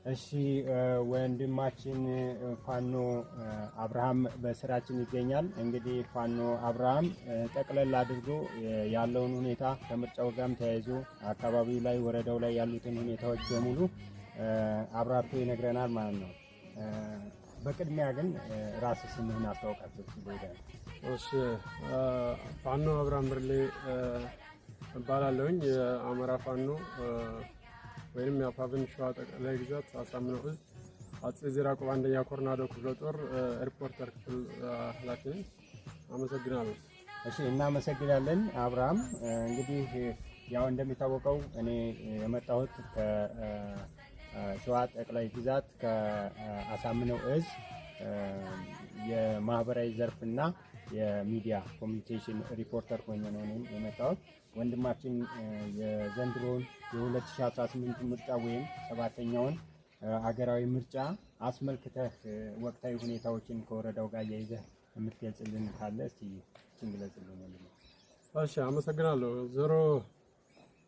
እሺ ወንድማችን ፋኖ አብርሃም በስራችን ይገኛል። እንግዲህ ፋኖ አብርሃም ጠቅለል አድርጎ ያለውን ሁኔታ ከምርጫው ጋርም ተያይዞ አካባቢው ላይ ወረዳው ላይ ያሉትን ሁኔታዎች በሙሉ አብራርቶ ይነግረናል ማለት ነው። በቅድሚያ ግን ራስ ስምህን አስተዋውቃቸው። እሺ፣ ፋኖ አብርሃም ብርሌ እባላለሁኝ። የአማራ ፋኖ ወይም የአፋብን ሸዋ ጠቅላይ ግዛት አሳምነው እዝ አጼ ዘርዓ ያዕቆብ አንደኛ ኮር ናደው ክፍለ ጦር ሪፖርተር ክፍል ኃላፊ ነኝ። አመሰግናለሁ። እሺ፣ እናመሰግናለን አብርሃም። እንግዲህ ያው እንደሚታወቀው እኔ የመጣሁት ከሸዋ ጠቅላይ ግዛት ከአሳምነው እዝ የማህበራዊ ዘርፍና የሚዲያ communication ሪፖርተር ሆኜ ነው እኔም የመጣሁት። ወንድማችን የዘንድሮውን የ2018 ምርጫ ወይም ሰባተኛውን አገራዊ ምርጫ አስመልክተህ ወቅታዊ ሁኔታዎችን ከወረዳው ጋር እያይዘህ የምትገልጽልን ካለ እስቲ ግለጽልን ወንድሜ። እሺ፣ አመሰግናለሁ። ዞሮ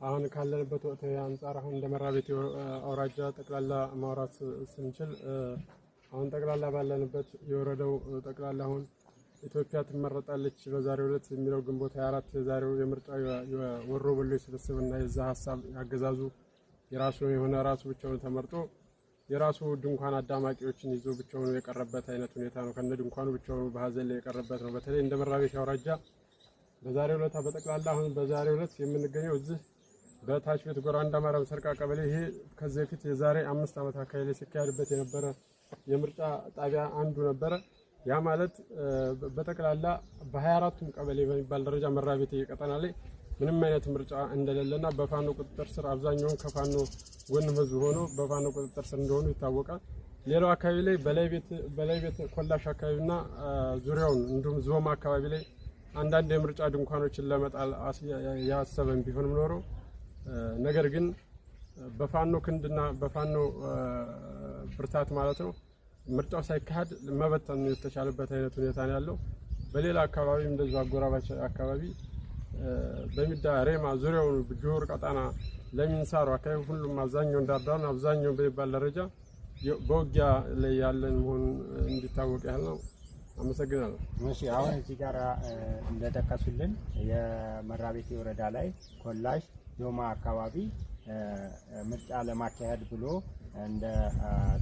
አሁን ካለንበት ወቅታዊ አንጻር አሁን እንደ መራቤቴ አውራጃ ጠቅላላ ማውራት ስንችል አሁን ጠቅላላ ባለንበት የወረዳው ጠቅላላ አሁን ኢትዮጵያ ትመረጣለች በዛሬው ዕለት የሚለው ግንቦት 24 የዛሬው የምርጫ የወሮ በሎች ስብስብና የዛ ሀሳብ ያገዛዙ የራሱ የሆነ ራሱ ብቻውን ተመርጦ የራሱ ድንኳን አዳማቂዎችን ይዞ ብቻውን የቀረበት አይነት ሁኔታ ነው። ከነ ድንኳኑ ብቻውን በሀዘን ላይ የቀረበት ነው። በተለይ እንደ መራቤቴ አውራጃ በዛሬው ዕለት በጠቅላላ አሁን በዛሬው ዕለት የምንገኘው እዚህ በታች ቤት ጎራ አንድ አማራ ሰርቃ ቀበሌ፣ ይሄ ከዚህ በፊት የዛሬ 5 ዓመት አካባቢ ላይ ሲካሄድበት የነበረ የምርጫ ጣቢያ አንዱ ነበረ። ያ ማለት በጠቅላላ በ24ቱም ቀበሌ በሚባል ደረጃ መራቤቴ ቀጠና ላይ ምንም አይነት ምርጫ እንደሌለና በፋኖ ቁጥጥር ስር አብዛኛውን ከፋኖ ጎን ህዝብ ሆኖ በፋኖ ቁጥጥር ስር እንደሆኑ ይታወቃል። ሌላው አካባቢ ላይ በላይ ቤት ኮላሽ አካባቢና ዙሪያውን እንዲሁም ዞማ አካባቢ ላይ አንዳንድ የምርጫ ድንኳኖችን ለመጣል ያሰበን ቢሆንም ኖሮ ነገር ግን በፋኖ ክንድና በፋኖ ብርታት ማለት ነው ምርጫው ሳይካሄድ መበተን የተቻለበት አይነት ሁኔታ ነው ያለው። በሌላ አካባቢ እንደዚሁ አጎራባች አካባቢ በሚዳ ሬማ ዙሪያውን ጆር ቀጣና ለሚንሳሩ አካባቢ ሁሉም አብዛኛውን ዳርዳሩን አብዛኛውን በሚባል ደረጃ በውጊያ ላይ ያለን መሆኑን እንዲታወቅ ያህል ነው። አመሰግናለሁ። እሺ፣ አሁን እዚህ ጋር እንደጠቀሱልን የመራቤቴ ወረዳ ላይ ኮላሽ ዞማ አካባቢ ምርጫ ለማካሄድ ብሎ እንደ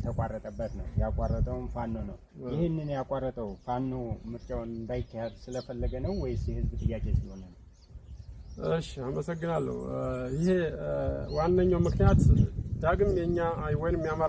ተቋረጠበት ነው። ያቋረጠውም ፋኖ ነው። ይህንን ያቋረጠው ፋኖ ምርጫውን እንዳይካሄድ ስለፈለገ ነው ወይስ የህዝብ ጥያቄ ስለሆነ ነው? እሺ፣ አመሰግናለሁ። ይሄ ዋነኛው ምክንያት ዳግም የኛ ወይንም የአማራ